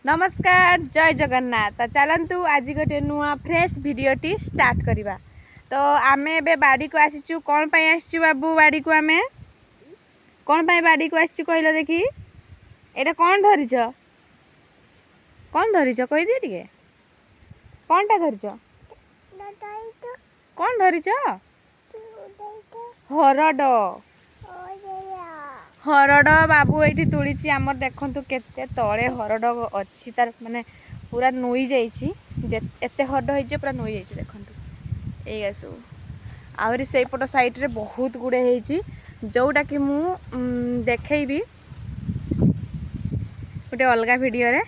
ନମସ୍କାର, ଜୟ ଜଗନ୍ନାଥ। ତ ଚାଲନ୍ତୁ, ଆଜି ଗୋଟେ ନୂଆ ଫ୍ରେଶ୍ ଭିଡ଼ିଓଟି ଷ୍ଟାର୍ଟ କରିବା। ତ ଆମେ ଏବେ ବାଡ଼ିକୁ ଆସିଛୁ। କ'ଣ ପାଇଁ ଆସିଛୁ ବାବୁ ବାଡ଼ିକୁ? ଆମେ କ'ଣ ପାଇଁ ବାଡ଼ିକୁ ଆସିଛୁ କହିଲ ଦେଖି। ଏଇଟା କ'ଣ ଧରିଛ? କ'ଣ ଧରିଛ କହିଦିଅ ଟିକେ। କ'ଣଟା ଧରିଛ? କ'ଣ ଧରିଛ? ହରଡ଼। ହରଡ଼ ବାବୁ ଏଇଠି ତୁଳିଛି ଆମର। ଦେଖନ୍ତୁ କେତେ ତଳେ ହରଡ଼ ଅଛି, ତାର ମାନେ ପୁରା ନୋଇ ଯାଇଛି। ଏତେ ହରଡ଼ ହେଇଛି, ପୁରା ନୋଇ ଯାଇଛି। ଦେଖନ୍ତୁ ଏଇଆ ସବୁ। ଆହୁରି ସେଇପଟ ସାଇଡ଼୍ରେ ବହୁତ ଗୁଡ଼େ ହେଇଛି, ଯେଉଁଟାକି ମୁଁ ଦେଖେଇବି ଗୋଟେ ଅଲଗା ଭିଡ଼ିଓରେ।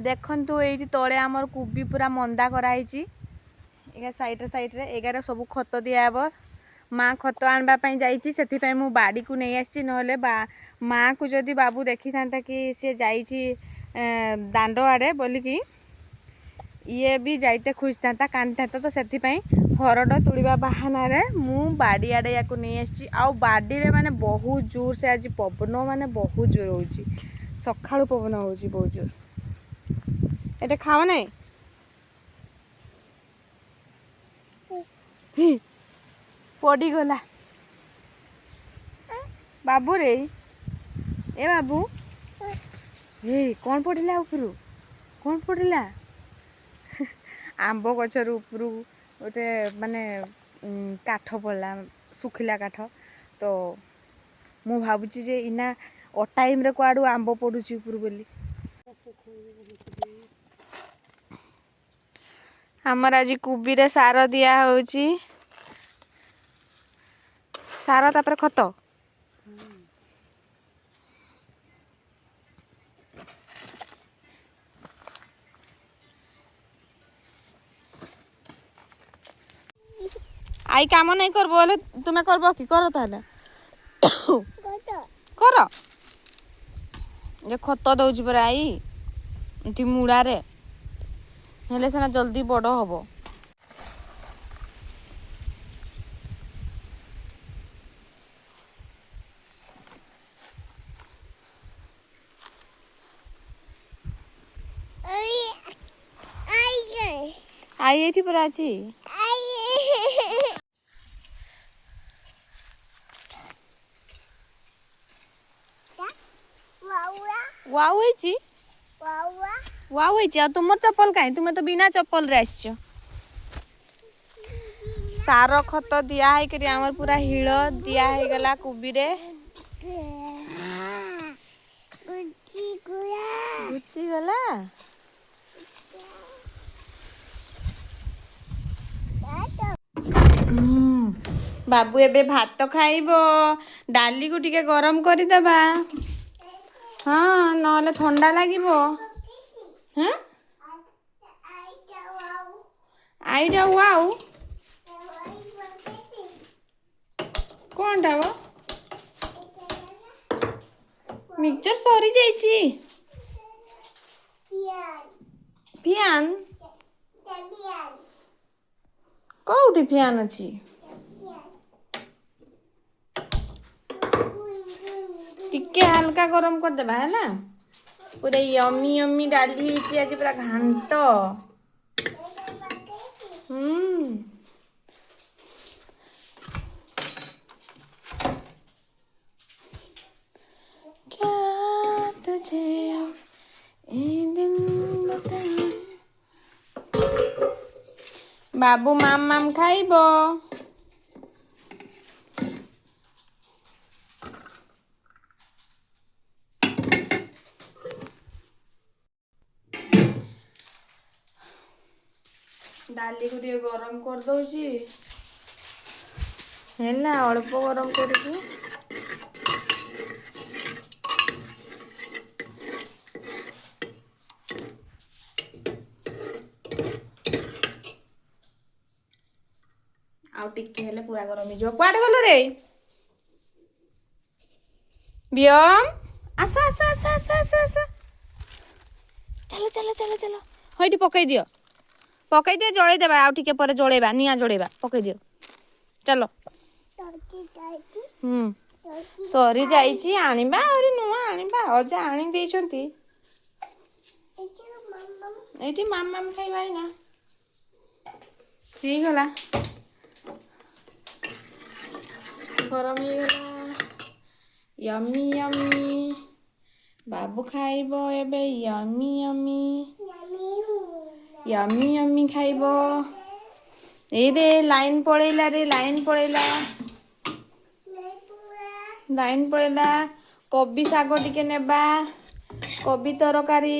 ଦେଖନ୍ତୁ, ଏଇଠି ତଳେ ଆମର କୋବି ପୁରା ମନ୍ଦା କରାହେଇଛି। ଏଗା ସାଇଡ଼୍ରେ ସାଇଡ଼୍ରେ ଏଗାର ସବୁ ଖତ ଦିଆହେବ। ମା ଖତ ଆଣିବା ପାଇଁ ଯାଇଛି, ସେଥିପାଇଁ ମୁଁ ବାଡ଼ିକୁ ନେଇ ଆସିଛି। ନହେଲେ ବା ମାଆକୁ ଯଦି ବାବୁ ଦେଖିଥାନ୍ତା କି ସିଏ ଯାଇଛି ଦାଣ୍ଡ ଆଡ଼େ ବୋଲିକି, ଇଏ ବି ଯାଇତେ ଖୋଜିଥାନ୍ତା, କାନ୍ଦିଥାନ୍ତା। ତ ସେଥିପାଇଁ ହରଡ଼ ତୁଳିବା ବାହାନାରେ ମୁଁ ବାଡ଼ିଆଡ଼େ ୟାକୁ ନେଇ ଆସିଛି। ଆଉ ବାଡ଼ିରେ ମାନେ ବହୁତ ଜୋର ସେ ଆଜି ପବନ, ମାନେ ବହୁତ ଜୋର ହେଉଛି। ସକାଳୁ ପବନ ହେଉଛି ବହୁତ ଜୋର। ଏଇଟା ଖାଅ ନାହିଁ, ପଡ଼ିଗଲା ବାବୁ ରେ। ଏ ବାବୁ, ଏଇ କ'ଣ ପଡ଼ିଲା ଉପରୁ? କ'ଣ ପଡ଼ିଲା? ଆମ୍ବ ଗଛରୁ ଉପରୁ ଗୋଟେ ମାନେ କାଠ ପଡ଼ିଲା, ଶୁଖିଲା କାଠ। ତ ମୁଁ ଭାବୁଛି ଯେ ଇନା ଅଟାଇମ୍ରେ କୁଆଡ଼ୁ ଆମ୍ବ ପଡ଼ୁଛି ଉପରୁ ବୋଲି। ଆମର ଆଜି କୁବିରେ ସାର ଦିଆ ହେଉଛି, ସାର ତାପରେ ଖତ। I କାମ ନାଇଁ କରବ ବୋଲେ ତୁମେ କରବ କି? କର ତାହେଲେ, କର। ଏ ଖତ ଦଉଛି ପରା I ଏଠି ମୂଳାରେ, ହେଲେ ସିନା ଜଲ୍ଦି ବଡ଼ ହବ। I ଏଇଠି ପରା ଅଛି। ୱାଉ ହେଇଛି, ୱାଉ ହେଇଛି। ଆଉ ତୁମର ଚପଲ କାହିଁ? ତୁମେ ତ ବିନା ଚପଲରେ ଆସିଛ। ସାର ଖତ ଦିଆ ହେଇକରି ଆମର ପୁରା ହିଳ ଦିଆ ହେଇଗଲା କୁବିରେ। ଗୁଚିଗଲା। ବାବୁ ଏବେ ଭାତ ଖାଇବ। ଡାଲିକୁ ଟିକେ ଗରମ କରିଦେବା, ହଁ, ନହେଲେ ଥଣ୍ଡା ଲାଗିବ। ହଁ, ଆଇଟା ୱାଉ କ'ଣଟା? ମିକ୍ସଚର ସରିଯାଇଛି। ଫ୍ୟାନ୍ କୋଉଠି? ଫ୍ୟାନ୍ ଅଛି? ଟିକେ ହାଲକା ଗରମ କରିଦେବା, ହେଲା। ପୁରା ୟମି ୟମି ଡାଲି ହେଇଛି ଆଜି, ପୁରା ଘାଣ୍ଟ। ହୁଁ। क्या तुझे ए दिल बताए। ବାବୁ ମାମ ମାମ ଖାଇବ। ଡାଲିକୁ ଟିକେ ଗରମ କରିଦଉଛି, ହେଲା, ଅଳ୍ପ ଗରମ କରୁଛି। ଆଉ ଟିକେ ହେଲେ ପୁରା ଗରମ ହେଇଯିବ। କୁଆଡ଼େ ଗଲ ରେ ବିୟମ? ଆସ ଆସ ଆସ ଆସ ଆସ ଆସ, ଚାଲ ଚାଲ ଚାଲ ଚାଲ। ହଁ, ଏଇଠି ପକେଇ ଦିଅ, ପକେଇ ଦିଅ। ଜଳେଇ ଦେବା, ଆଉ ଟିକେ ପରେ ଜଳେଇବା, ନିଆଁ ଜଳେଇବା। ପକେଇ ଦିଅ, ଚାଲ। ହୁଁ। ସରିଯାଇଛି, ଆଣିବା ଆହୁରି ନୂଆ ଆଣିବା। ଅଜା ଆଣି ଦେଇଛନ୍ତି। ଏଇଠି ମାମାମ୍ ଖାଇବା ଏଇନା। ହେଇଗଲା, ଗରମ ହେଇଗଲା। ୟମି ୟମି ବାବୁ ଖାଇବ ଏବେ। ୟମି ୟମି ୟମି ୟମି ଖାଇବ। ଏଇ ରେ, ଲାଇନ୍ ପଳେଇଲା ରେ, ଲାଇନ୍ ପଳେଇଲା, ଲାଇନ୍ ପଳେଇଲା। କୋବି ଶାଗ ଟିକେ ନେବା, କୋବି ତରକାରୀ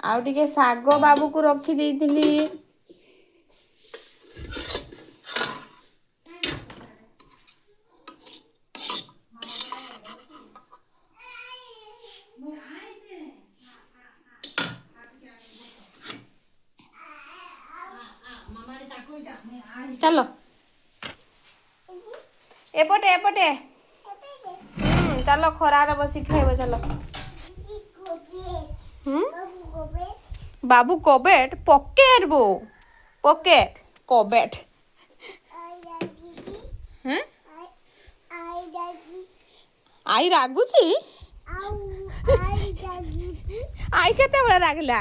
ଆଉ ଟିକେ ଶାଗ ବାବୁକୁ ରଖିଦେଇଥିଲି। ଚାଲ ଏପଟେ ଏପଟେ। ଚାଲ, ଖରାରେ ବସି ଖାଇବ, ଚାଲ। ହୁଁ, ବାବୁ କବେଟ ପକେଟ ବୋ, ପକେଟ କବେଟ। ହେଁ, ଆଇ ରାଗୁଛି? ଆଇ କେତେବେଳେ ରାଗିଲା?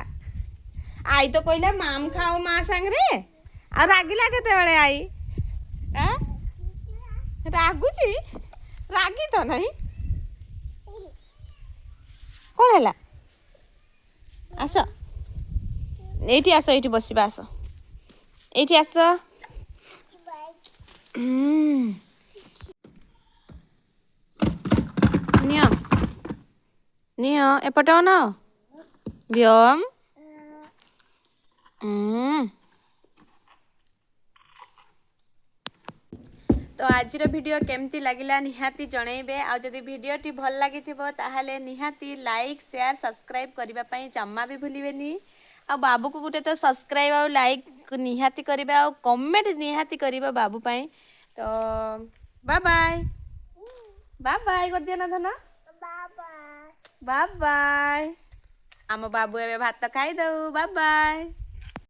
ଆଇ ତ କହିଲା ମାମ୍ ଖାଅ ମା ସାଙ୍ଗରେ, ଆଉ ରାଗିଲା କେତେବେଳେ ଆଇ? ଆଁ, ରାଗୁଛି? ରାଗି ତ ନାହିଁ। କ'ଣ ହେଲା? ଆସ ଏଇଠି, ଆସ ଏଇଠି ବସିବା, ଆସ ଏଇଠି ଆସ। ନିଅ ନିଅ, ଏପଟେ ଅନାଅ ବ୍ୟମ। ତ ଆଜିର ଭିଡ଼ିଓ କେମିତି ଲାଗିଲା ନିହାତି ଜଣେଇବେ। ଆଉ ଯଦି ଭିଡ଼ିଓଟି ଭଲ ଲାଗିଥିବ, ତାହେଲେ ନିହାତି ଲାଇକ୍, ସେୟାର, ସବସ୍କ୍ରାଇବ୍ କରିବା ପାଇଁ ଜମା ବି ଭୁଲିବେନି। ଆଉ ବାବୁକୁ ଗୋଟେ ତ ସବସ୍କ୍ରାଇବ୍ ଆଉ ଲାଇକ୍ ନିହାତି କରିବେ, ଆଉ କମେଣ୍ଟ ନିହାତି କରିବ ବାବୁ ପାଇଁ। ତ ବା ବାଏ, ବା ବାଏ କରିଦିଅ ନା ଧନ। ବା ବାଏ। ଆମ ବାବୁ ଏବେ ଭାତ ଖାଇଦଉ। ବା ବାଏ।